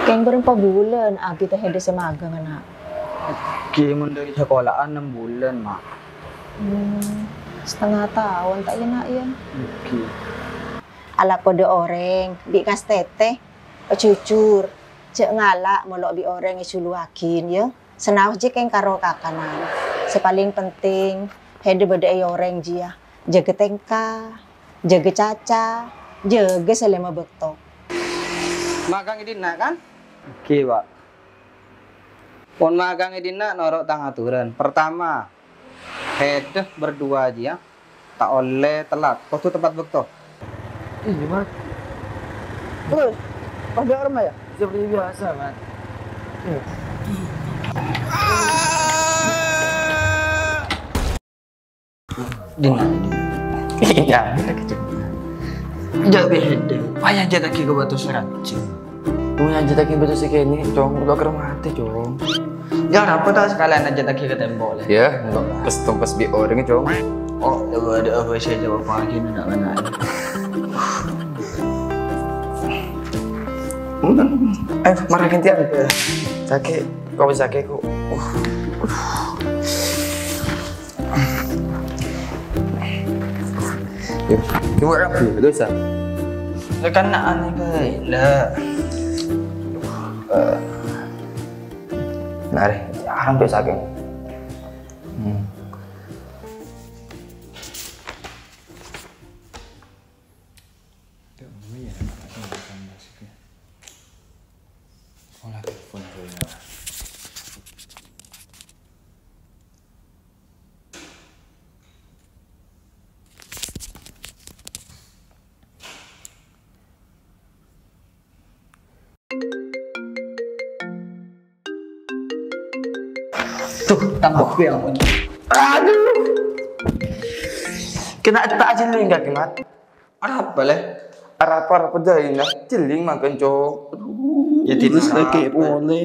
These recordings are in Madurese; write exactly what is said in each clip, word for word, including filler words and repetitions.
Kèng bârâmpa bulân abit tè hèdâ sè maghâng, Na'? Ghi mon dâri sakola'an nem bulân, Ma'. Hmm, satengnga taon ta' iyâ, Na', yâ? Ghi. Alako dâ' orèng, bi' kastètè, jujur, jhâ' ngala' molo' bi' orèng èjuluwaghin, yâ. Sanaos jhâ' kèng karo kakanan. Sè palèng penting, hèdâ bâdâ è orèng jiyâ. Jâgâ tèngka, jâgâ caca, jâgâ sè lèma bâkto. Maghâng è dinna', kan? Ghi, Pa'. Mon maghâng è dinna', noro' tang aturan. Pertama, hèdâ berdua jiyâ, ta' ollè telat, kodhu tepat bâkto. Iyâ, Mat. Woi, pas gak remah ya? Seperti biasa, Mat. Dinna'. Iyâ, kita gitu. Jhâ' bhidhâ. Payah jhâtaghi ka bâto sè rajâ. Mon ajhâtaghi bâto sè kènè', Cong, lo' kèra matè, Cong. Yâ, arapa ta' sakalèyan ajhâtaghi ka tempo, lè? Yâ, enggak pas tongkas bi' orèng, Cong. Oh, coba ada apa sih, coba pagi ini nak mana? Eh, mara gantian. Sakè', kok bisa sakè', kok. Uh. Yuk, coba rapi, dosa. Tekan nak aneh bae, lah. Eh, nah, deh, jarang tuh sakit. Hmm. Olah telepon dulu ya. Tuh, tambah yang. Aduh. Kena tak aja lu enggak kena. Arapa, lè? Arapa, arapa, dah, ini. Celing makan, Cok. Aduh, ya, tidak terus lagi apa. Boleh.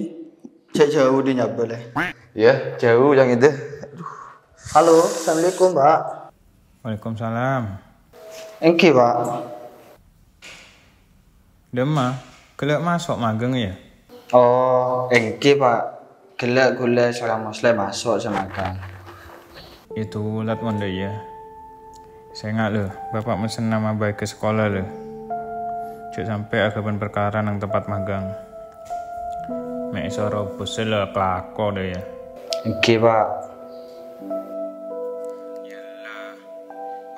Cek jauh di nyapa, lè? Ya, jauh yang itu. Aduh. Halo, assalamualaikum, Pak. Waalaikumsalam. Èngghi, Pak. Dâmma, ghellâ' maso' maghâng, yâ? Oh, èngghi, Pak. Ghellâ' ghulâ sareng Musleh maso' sè maghâng. Yâ, dulat mon dâ' iyâ. Sènga', lho, Bapa' mesenna mabâi ka sakola, lho. Jhâ' sampè' aghâbây parkara neng tempat maghâng. Mè' èsoro bos sè la kalako dâ' iyâ. Èngghi, Pak. Yâ, la.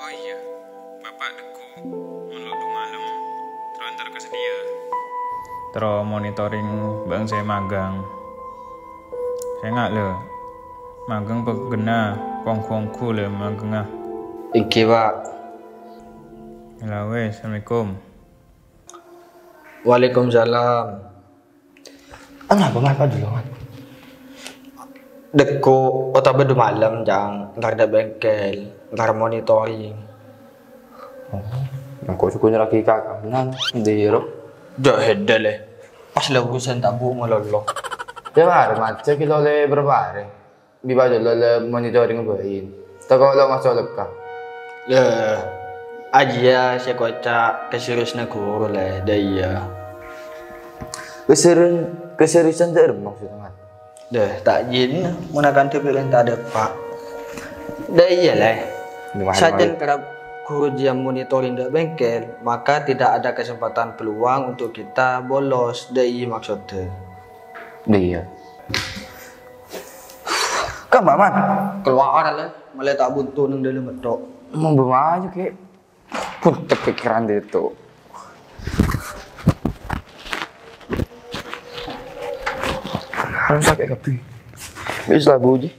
Oh iyâ, Bapa' dhâggu', mon lo' du malem, terro entar ka sè dhiyâ. Terro monitoring bâ'na sè maghâng. Sènga', lho. Maghâng pegghâna, pongghu-ongghu, lè, maghângnga. Èngghi, Pak. Yâ la wes, assalamualaikum. Waalaikumsalam. Anapa, Mat, pas dulu, Mat? Dhâggu' otabâ du malem, Cang. Entar dâ' bengkel, entar monitoring. Oh, engko' soko nyerraghi ka kanan, ndi, ro? Jhâ' hèdâ, lè. Pas la urusan tabu malolo. Yâ, mara, Mat, jhâ' ghi' lo' lè bârâmpa arè. Bi' bâjâ lo' lè monitoring bâi. Tako' lo' maso' lekka. Lè, ajiyâ sè koca' kaseriusanna ghuru, lè, dâ' iyâ. Kaserius-, kaseriusan dâ' remma maksodda, Mat? Dâ', ta' jin, mon akanta bilân ta' dâpa'. Dâ' iyâ, lè. Gimana, sajân Mat? Karep ghuru jiyâ monitoring dâ' bengkel, maka tidak ada kesempatan peluang untuk kita bolos. Dâ' iyâ maksodda. Dâ' iyâ. Ka, Mat? Kalowar, lè. Malè ta' bunto neng dâlem metto'. Mon bâ maju, Kè. Buntet pikiran dâ' itu. Harus sakè' kabbhi. Wis labu, Ji.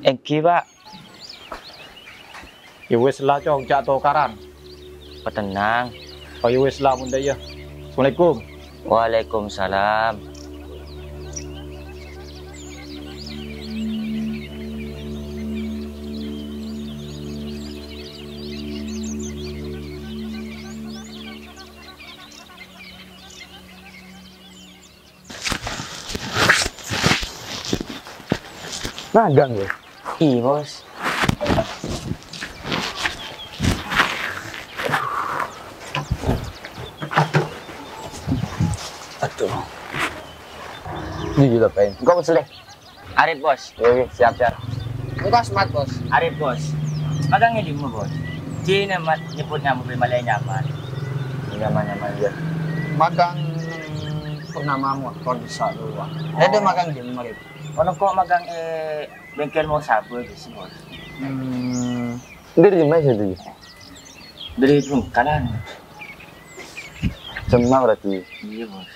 Èngghi, Pak. Ya wis la, Cong, jhâ' tokaran. Patennang. Oh, ya wis la, mon dâ' iyâ. Assalamualaikum. Waalaikumsalam. Magang, ya? Iya, Bos. Di, di, ngapain? Engko' pesen deh. Arep, Bos. Oke, siap, siap. Engko' Asmat, Bos. Arep, Bos. Magang è dimma, Bos? Dina Mat nyebbhut nyamana malè nyaman. Nyaman-nyaman, ya. Magang Purnama Motor bisa dulu, Pak. Ada magang di mana, Rip? Ono ko' magang è bengkel mo sabâ, Bos. Hmm. Dari mana itu? Dari Bengkalan. Cemma berarti. Iya, Bos.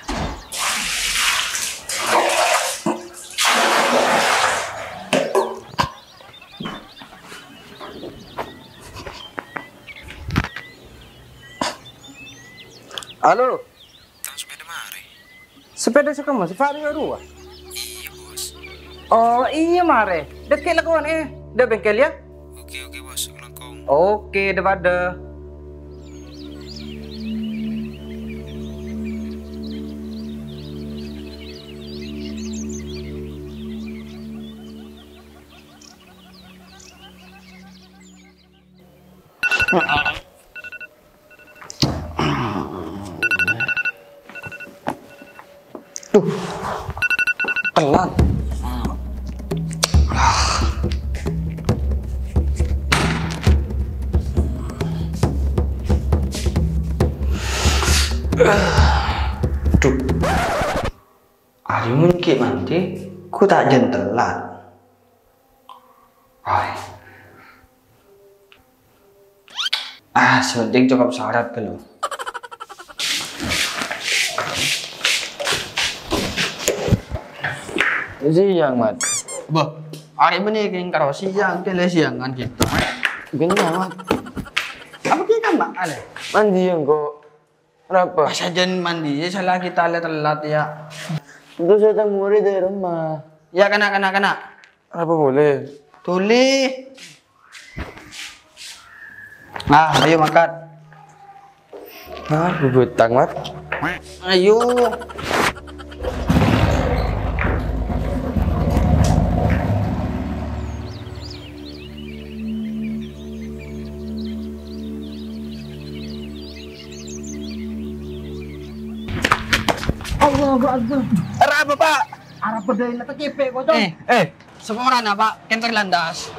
Halo. Tang sepeda mare. Sepeda sè kemma, sè Fahri rowa? Iya, Bos. Oh, iya, mare. Dâkè' lakowan, eh. Dâ' bengkel, ya? Oke, oke, Bos. Langkong. Oke, dâ-padâ. Duh, telat. Duh. Ayu mungkin nanti ku tak jân telat. Ay. Ah, sè pentèng cokop sarat ghâllu. Siang, Mat. Bâh, arè' bânnè kèng karo siang, kèlè siangan kita. Ghâllu, Mat. Apa ki kan, Mat? Ale. Mandi engko'. Kenapa? Pas sajân mandi, ya salah kita le telat, ya. Terus saya tang murid dari rumah. Ya, kena, kena, kena. Apa boleh? Tuli. Nah, ayo makan. Ah, bubutang, Mat. Ayo. Allahu Akbar. Arapa, Pak? Arapa dâina ta' kèpè', kocok. Eh, eh. Saporana, Pak, kèng landas.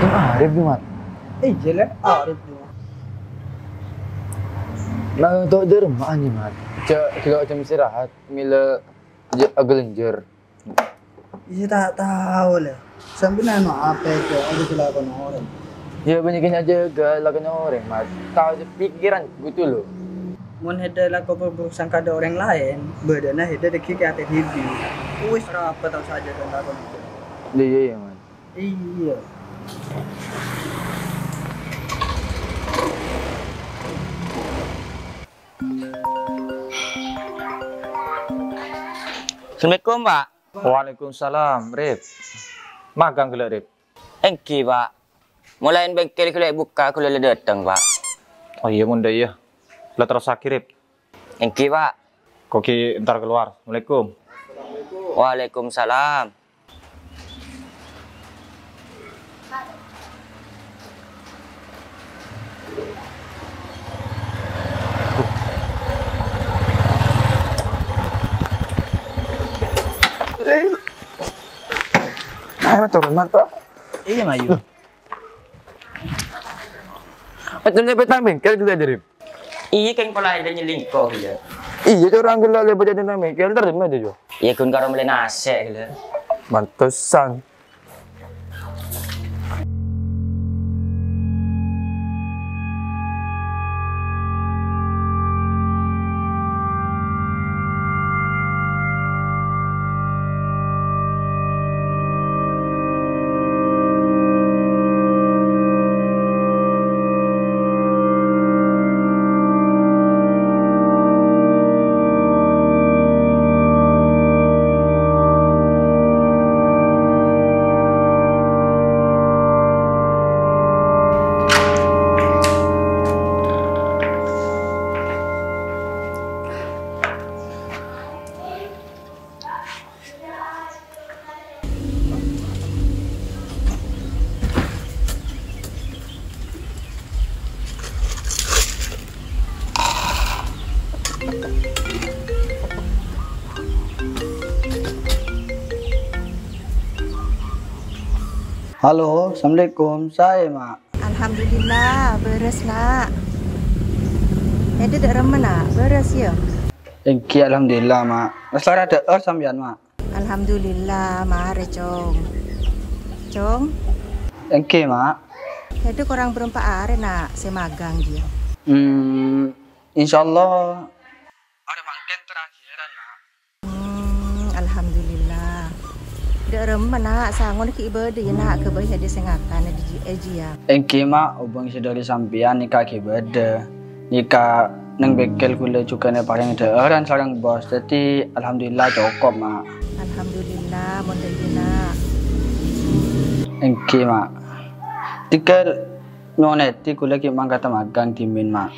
Itu Arif, Mat. Eh, jelek Arif, Mat. Nah, untuk dermaan, Mat. Cek, kalau jam istirahat, mila je-, agelenjer. Iyâ, ta' tao, lè. Sampèyan anu apa itu? Ada dilakon orèng. Ya, banyak yang aja gak lakon orèng, Mat. Tahu pikiran gitu loh. Mon hèdâ lako berburuk sangka dâ' orèng laèn, bâdâna hèdâ dâgghi' ka atè dhibi'. Wis, arapa tao saja kan lakon. Iya, iya, Mat. Iya. Assalamualaikum, Pak. Waalaikumsalam, Rip. Magang ghellâ', Rip? Èngghi, Pak. Molaè bengkel ghellâ' bukka', kaulâ la dâteng, Pak. Oh iyâ, mon dâ' iyâ. La terrosaghi, Rip. Èngghi, Pak. Kogi entar keluar. Assalamualaikum. Waalaikumsalam. Mator, mator. Iyâ, Mayu. Macem nyampe tang bengkel ghellâ', Rip. Iyâ, kèng pola ada nyelingkuh, iyâ. Iyâ, corang ghellâ' lèbât jadi nang bengkel, terima aja, Jo. Iyâ, ghun karo mellè nasè', ghellâ'. Pantesan. Halo, assalamualaikum. Saè, Ma'? Alhamdulillah, bârâs, Na'. Èdhâ dâ' remma, Na'? Bârâs, yâ? Èngghi, alhamdulillah, Ma'. Lastarè dâ'âr sampèyan, Ma'? Alhamdulillah, marè, Cong. Cong? Èngghi, Ma'. Èdhâ korang bârâmpa arè, Na', sè maghâng, yâ? Hmm, insyaallah arè mangkèn terakhiran, Ma'. Hmm, alhamdulillah. Dâ' remma, Na', sangon ghi' bâdâ, yâ, Na', ghâbây èdhâ sè ngakan è jiyâ, è jiyâ. Èngghi, Ma', obâng sè dâri sampèyan nèka ghi' bâdâ. Nèka neng bengkel ghulâ jhughân èparèngè dâ'ârân sareng bos. Dhâddhi, alhamdulillah cokop, Ma'. Alhamdulillah, mon dâ' iyâ, Na'. Èngghi, Ma'. Tèghâl nyo'on èdhi ghulâ ghi' mangkaddhâ maghâng dhimèn, Ma'.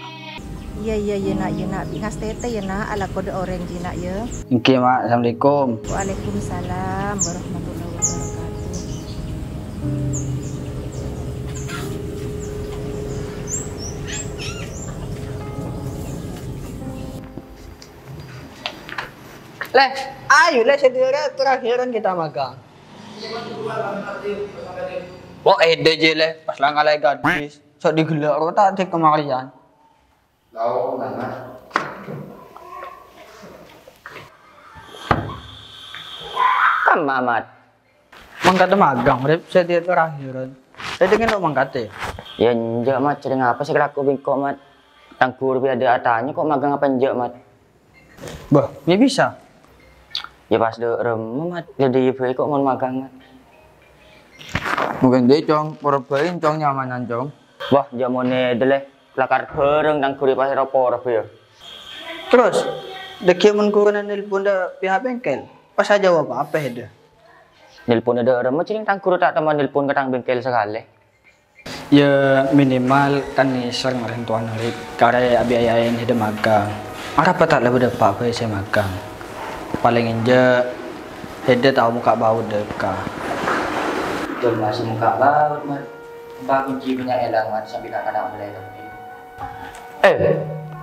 Iyâ, iyâ, iyâ, Na', iyâ, Na'. Bi' ngastètè, yâ, Na'. Alako dâ' orèng jiyâ, Na', yâ. Èngghi, Ma'. Assalamualaikum. Waalaikumsalam warahmatullahi wabarakatuh. Lè, ayo, Lè, sè dâri terakhiran kita makan. Wah, èdhâ jiyâ, Lè, pas la ngalaè gadis. Sok digellâ' ro ta' dâ' kamarèyan. Kamma, Mat? Mangkaddhâ maghâng, Rip, sè dâri terakhiran. Sè dingin lo' mangkaddhâ. Yâ, enjâ', Mat. Jhâreng apa sè èkalako bi' engko', Mat? Tang ghuru bi' adâ' atanya ko' maghâng apa enjâ', Mat. Bâh, mè' bisa? Yâ, pas dâ' remma, Mat. Dhâddhi bhâi ko' mon maghâng, Mat. Mungkin dâ', Cong. Pora bhâi, Cong, nyamanan, Cong. Wah, jhâ' mon èdhâ, Lè. Lakar bhâreng tang ghuru pas èropor, yâ. Terros, dhâggi' mon ghuruna nelpon dâ' pihak bengkel, pas ajâwâb apa, èdhâ? Nelpon dâ' remma, jhâreng tang ghuru ta' temmo nelpon ka tang bengkel sakalè. Yâ, minimal kan nèser marèn towana rè, karè abiayaèn èdhâ maghâng. Arapa ta' la bâdâ pa' bhâi sè maghâng. Palèng enjâ' èdhâ tao mokka' baut dâ' ka. Coma sè mokka' baut, Mat. Empa' kunci bânnya' èlang, Mat, sambi ka' kana' bâlâi lebbi. Eh,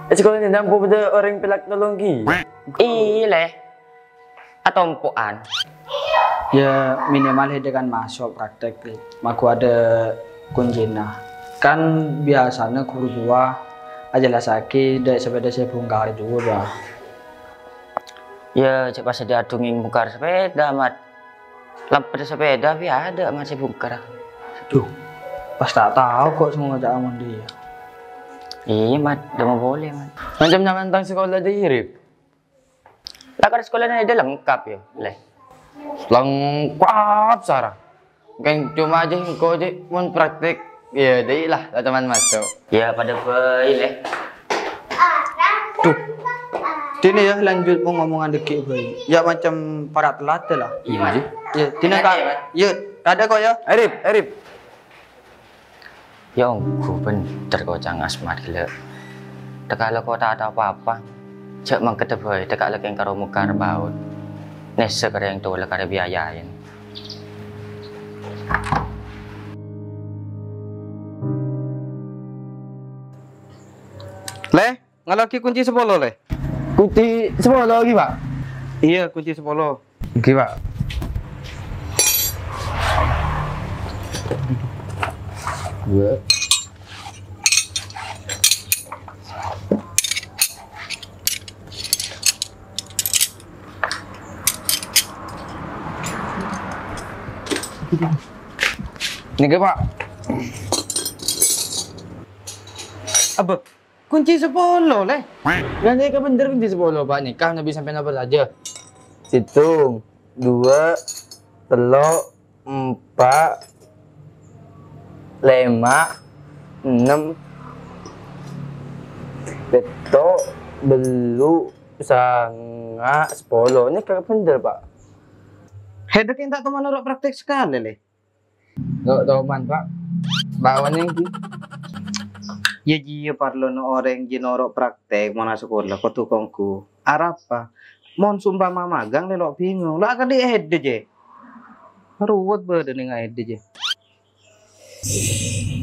è sakola nèka nampo bâdâ orèng pèlak nolong ghi? Iyâ, Lè. Atompo'an. Yâ, minimal èdhâ kan maso' praktek, mago adâ' kuncina. Kan biyasana ghuru duwâ' ajhellassaghi dâ' sapèda sè bhungkar duwâ'. Yâ, jhâ' pas adhungngèng bhungkar sapèda, Mat. Lampet sapèda bi' adâ', Mat, sè bhungkar. Duh, pas ta' tao ko' sè ngoca'a mon dhi, yâ. Iyâ, Mat, dâmma polè, Mat. Macem nyamana tang sakola dâ' Rip. Lakar sakolana èdhâ lengkap, yâ, Lè. Lengkap, Sara. Kan coma jiyâ engko' jiyâ mon praktek, yâ, dâi la, la teman maso'. Yâ, padâ bhâi, Lè. Duh. Dinah, yâ, lanjut pengomongana dâggi' bhâi. Yâ, macem para' telat la. Iyâ, Mat. Yâ, dinah ka', Mat. Yâ, kadâ' ko', yâ. Arif, Arif. Yâ, ongghu bhender ko' ca'na Asmat ghellâ'. Tèka la ko' ta' tao pa-apa. Jhâ' mangkaddhâ bhâi, tèka la kèng karo mokka' baut. Nèser ka rèng towa la karè biayaèn. Lè, ngala' ghi' kunci sapolo, Lè. Kunci sapolo ghi, Pak? Iyâ, kunci sapolo. Ghi, Pak. Dua. Nèka, Pak. Apa? Kunci sapolo, lè. Lah, nèka bhender kunci sapolo, Pak. Nèka nabi sampèyan apa saja? Sèttong, dua, tello', empa', lèma', ennem, pètto', bellu', sanga', sapolo. Nèka bhender, Pak. Hèdhâ kèng ta' toman noro' praktek sakalè, lè. Lo, toman, Pak. Lawan yang di. Iyâ, jiyâ parlona orèng jiyâ noro' praktek mon asakola, kodhu konggu. Arapa? Mon sumpama magang, lè lo' bingung. Lo' akadhi' hèdhâ, jè. Ruwet bâdâna ngèdhâ, jè.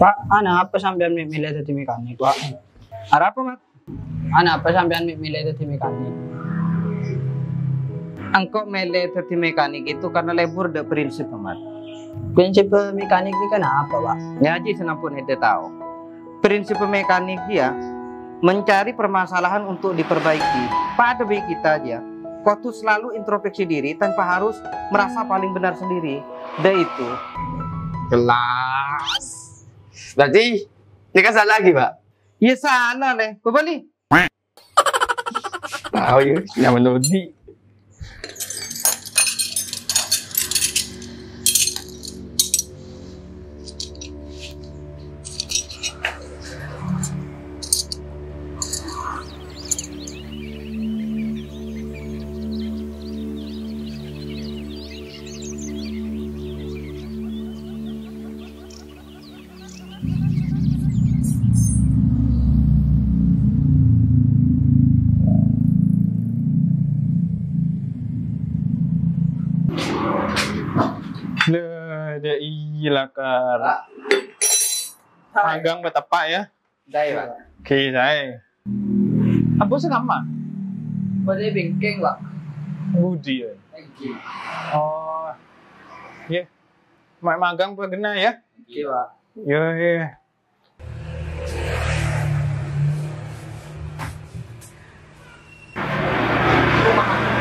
Pak, anapa sampèyan mè' mèlè dhâddhi mekanik, Pak? Arapa, Mat? Anapa sampèyan mè' mèlè dhâddhi mekanik? Engko' mèlè dhâddhi mekanik itu karena lebur dâ' prinsip, Mat. Prinsip mekanik nèka napa, Pak? Ngajhi sanampun hèdhâ tao. Prinsip mekanik, ya, mencari permasalahan untuk diperbaiki. Padâ bi' kita, ya. Kodhu selalu introspeksi diri tanpa harus merasa paling benar sendiri. Dâ' itu. Kelas. Berarti ini kan salah lagi, Pak? Iyâ, salah, lè. Bâbâli. Tao, iyâ, nyaman lebih. Lè, dâ' iyâ lakar. Pak. Magang bâ' teppa', ya? Saè, Pak. Oke, saè. Apa sih kamma? Pada bengkeng, Pak. Budi, ya? Bengkeng. Oh, iya. Ma-, magang pagena, ya? Iya, Pak. Iya, iya.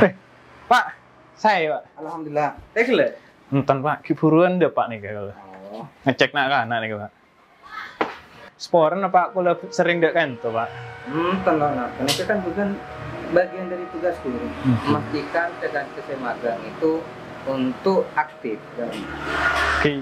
Eh, Pak, saè, Pak. Alhamdulillah. Teks, Le? Enten, Pak. Ki buruan dâ', Pak, nèka, kalau. Oh. Ngecek na'-kana' nèka, Pak. Saporana, Pak, kaulâ serrèng dâ' ka'ento, Pak. Hmm, tenang, nah. Karena itu kan bukan bagian dari tugas guru. Hmm. Memastikan tekan kesemagang itu untuk aktif. Oke.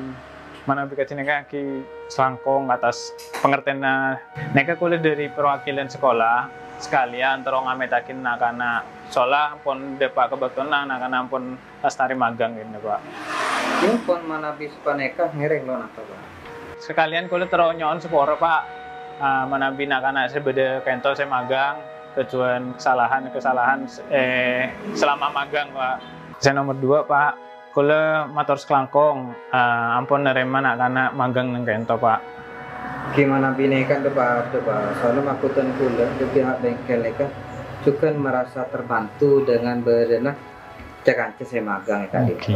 Manabi kajhi nèka ghi' salangkong atas pangertèyanna. Nèka kaulâ dâri perwakilan sekolah, sakaliyan terro ngamèttaghi na'-kana' sola pon dâpa' ka bâktona na'-kana' pon lastarè magang kènè, Pak. Iyâ, pon manabi sapanèka ngèrèng lo' napa, Pak? Sakaliyan kaulâ terro nyo'on sapora, Pak. Ah, manabi na'-kana' sè bâdâ ka'ento sè magang, kajuwân kasalahan-kasalahan, eh, selama magang, Pak. Sè nomer dua, Pak, kaulâ mator sakalangkong, ah, ampon narèma na'-kana' magang neng ka'ento, Pak. Ghi manabi nèka, Pak, Pak. Soalnya makutèn kaulâ, dâri pihak bengkel nèka, jhughân merasa terbantu dengan bâdâna ca-kanca sè magang è ka'dinto. Oke.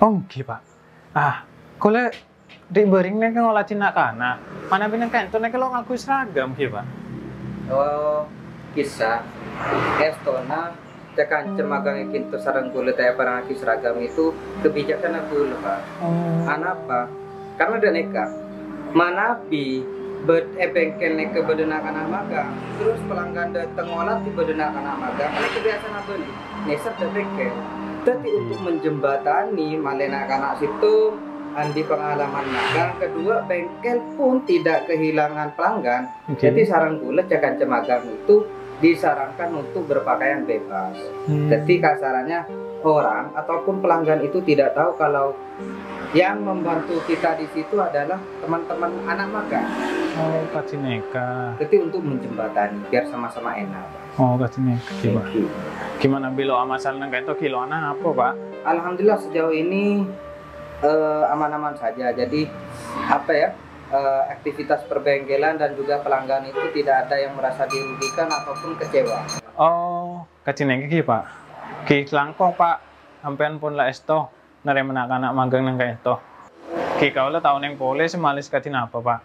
Oh, ngghi, Pak. Ah, kaulâ dhi' bâreng nèka ngolatè na'-kana'. Manabi neng ka'ento nèka lo' ngangghuy seragam, ngghi, Pak? Oh, kissa. Èstona ca-kanca magang è ka'dinto sareng kaulâ ta' èparengngaghi seragam itu kebijakanna kaulâ, Pak. Oh. Anapa? Karena dâ' nèka, manabi bâd-, è bengkel nèka bâdâ na'-kana' magang, terros pelanggan dâteng ngolatè bâdâ na'-kana' magang, nèka biasana bâli, nèser dâ' bengkel. Dâddhi, untuk menjembatani malè na'-kana' sèttong andi' pengalaman magang, kedua, bengkel pun tidak kehilangan pelanggan. Oke. Jadi, sareng kaulâ ca-kanca magang itu disarankan untuk berpakaian bebas. Hmm. Jadi, kasarannya orang ataupun pelanggan itu tidak tahu kalau yang membantu kita di situ adalah teman-teman anak magang. Oh, kajhi nèka. Jadi, untuk menjembatani, biar sama-sama enak, Pak. Oh, kajhi nèka, ghi, Pak. Ghi. Gimana bilo amasal neng ka'ento, ghi lo' ana apa, Pak? Alhamdulillah, sejauh ini, eh, aman-aman saja. Jadi, apa ya, eh, aktivitas perbengkelan dan juga pelanggan itu tidak ada yang merasa dirugikan ataupun kecewa. Oh, kajhi nèka, ghi, Pak. Ghi salangkong, Pak. Sampèyan pon la èsto narèma na'-kana' magang neng ka'ento. Ghi' kaulâ tao nèng polè sè malès kadhi napa, Pa'?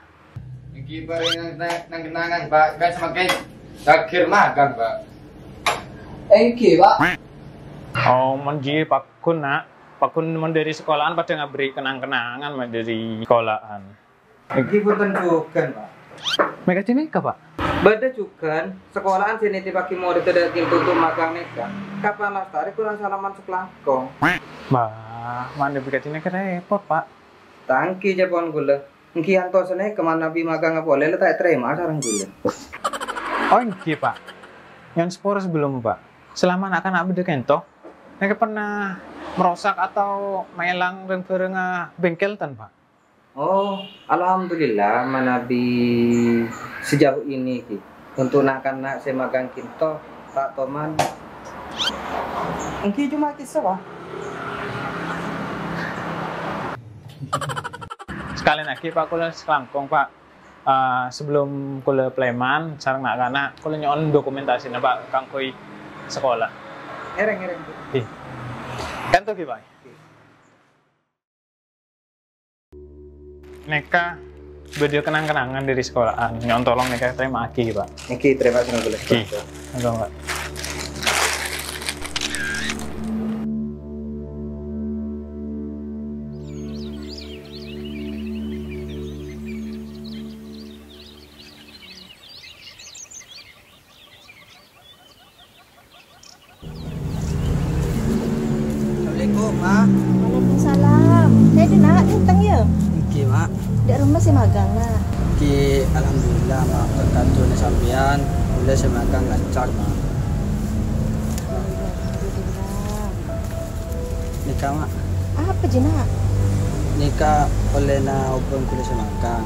Èngghi, Pa', nang, nang, nang kenangan, Pa'. Kan samangkèn terakhir makan, Pa'. Èngghi, Pa'. Oh, mon ghi' paggun, Na'. Paggun mon dâri sekolahan padâ ngaberri' kenang-kenangan, mon dâri sekolahan. Èngghi, bhunten jhughân, Pa'. Mè' kadhi nèka, Pa'? Bâdâ jhughân, sekolahan sè nitèpaghi morèdda dâ' ka'dinto magang nèka. Kapan lastarè korang salaman sakalangkong. Bâh, mon dâ' kadhi nèka rèpot, Pa'. Ta' èngghi, ca'èpon kaulâ. Èngghi antos nèka manabi magang polè la ta' ètarèma sareng kaulâ. Oh, èngghi, Pa'. Nyo'on sapora sabellunna, Pa'. Salama na'-kana' bâdâ ka'dinto, nèka pernah merosak atau maèlang rèng-bhârângnga bengkel, tan, Pa'? Oh, alhamdulillah, manabi sejauh ini, ghi. Untuk na'-kana' sè magang ka'dinto, ta' toman. Èngghi coma kissa, Pa'. Sakalèyan aghi, Pa', kaulâ sakalangkong, Pa'. Eh, sabellunna kaulâ palèman sareng na'-kana', kaulâ nyo'on dokumentasina, Pa', kaangghuy sekolah. Ngèrèng, ngèrèng. Ghi. Ka'dinto ghi, Pa'. Nèka bâdâ kenang-kenangan dâri sekolahan. Nyo'on tolong nèka tarèma'aghi, Pa'. Èngghi, tarèma sareng kaulâ. Ghi. Monggo, Pa'. Assalamualaikum, Ma'. Waalaikumsalam. Sè dâ', Na', dâteng, yâ? Èngghi, Ma'. Dâ' remma sè magang, Na'? Èngghi, alhamdulillah, Ma'. Berkat dhunnya sampèyan, kaulâ sè magang lancar, Ma'. Alhamdulillah. Nèka, Ma'. Apa, jiyâ, Na'? Nèka ollèna obâng kaulâ sè magang.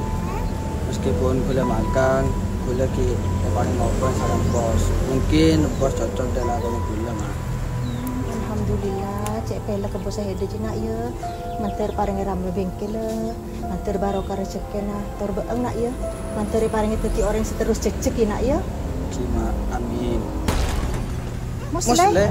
Meskipun kaulâ magang, kaulâ ghi' èparèng obâng sareng bos. Mungkin bos cocok dâ' lakona kaulâ, Ma'. Hmm, alhamdulillah, cè' pèlè ka bos sè èdâ, jiyâ, Na', yâ. Mandhâr parèngè rammè bengkella, mandhâr barokah rejekkèna, tor bâ'eng, Na', yâ. Mandhâr èparèngè dhâddhi orèng sè terros jhekjhek, yâ, Na', yâ. Èngghi, Ma'. Amin. Musleh. Musleh.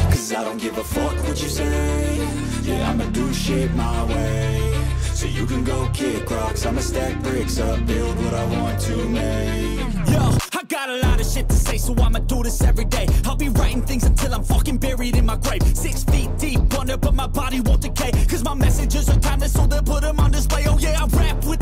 'Cause I don't give a fuck what you say. Yeah, I'ma do shit my way. So you can go kick rocks, I'ma stack bricks up, build what I want to make. Yo, I got a lot of shit to say, so I'ma do this every day. I'll be writing things until I'm fucking buried in my grave. Six feet deep under, but my body won't decay. 'Cause my messages are timeless, so they'll put 'em on display. Oh yeah, I rap with